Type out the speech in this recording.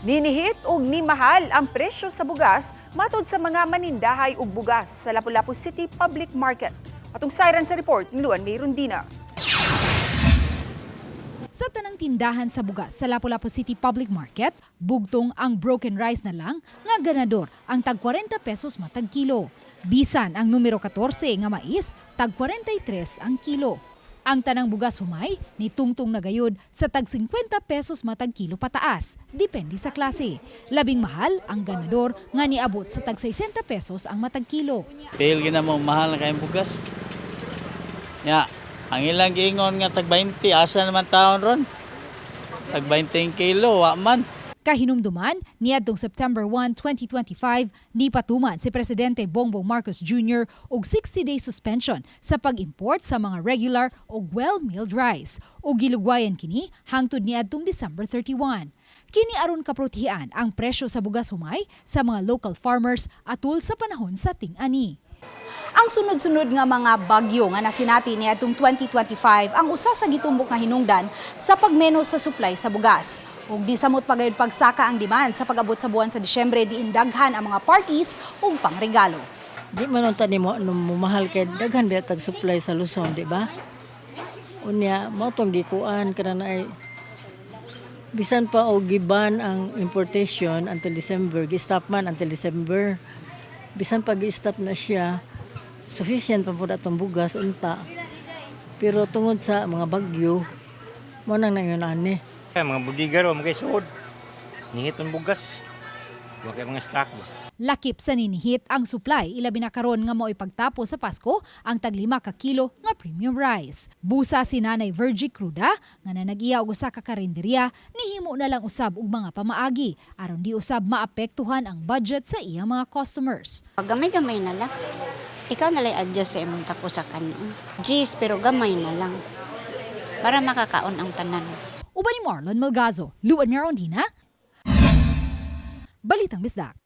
Ninihit og nimahal ang presyo sa bugas matod sa mga manindahay og bugas sa Lapu-Lapu City Public Market. Atong sayran sa report ni Luan May Rondina. Sa tanang tindahan sa bugas sa Lapu-Lapu City Public Market, bugtong ang broken rice na lang nga ganador ang tag 40 pesos matag kilo. Bisan ang numero 14 nga mais, tag 43 ang kilo. Ang tanang bugas humay, nitungtong na gayud sa tag 50 pesos matag kilo pataas, depende sa klase. Labing mahal ang ganador nga niabot sa tag 60 pesos ang matag kilo. Pil gina mo mahal na kayong bugas. Ya, ang ilang giingon nga tag 20, asa naman taon ron? Tag 20 kilo, wa man. Kahinumduman, niadtong September 1, 2025, nipatuman si Presidente Bongbong Marcos Jr. og 60-day suspension sa pag-import sa mga regular o well-milled rice ug gilugwayan kini hangtod niadtong December 31. Kini aron kaprotihan ang presyo sa bugas humay sa mga local farmers atul sa panahon sa ting-ani. Ang sunod-sunod nga mga bagyo nga nasinati niadtong 2025 ang usa sa gitumbok nga hinungdan sa pagmenos sa supply sa bugas. Ug di samot pagayod pagsaka ang demand sa pag-abot sa buwan sa Disyembre, diin daghan ang mga parties ug pangregalo. Di man unta nimo ano mahal kay daghan biya tag supply sa Luzon, di ba? Unya mao tong gikuan kana na ay bisan pa og giban ang importation until December, gi-stop man until December. Bisan pa gi-stop na siya, sufficient pa pud atong bugas unta. Pero tungod sa mga bagyo, mo nang nangyun ani. Kaya mga budiga ro, mga suod. Nihit ng bugas. Wa kay mga stock ba. Lakip sa ninihit ang supply, ilabi na karon nga mao'y pagtapos sa Pasko ang tag 5 ka kilo nga premium rice. Busa si Nanay Virgie Cruda nga nanag-iya og usa ka karinderya, nihimo na lang usab og mga pamaagi aron di usab maapektuhan ang budget sa iya mga customers. Gamay-gamay na lang. Ikaw na lang adjust sa imong tako sa kanon. Jeez, pero gamay na lang. Para makakaon ang tanan. Uban ni Marlon Malgazo, Luan Merondina, Balitang Bisdak.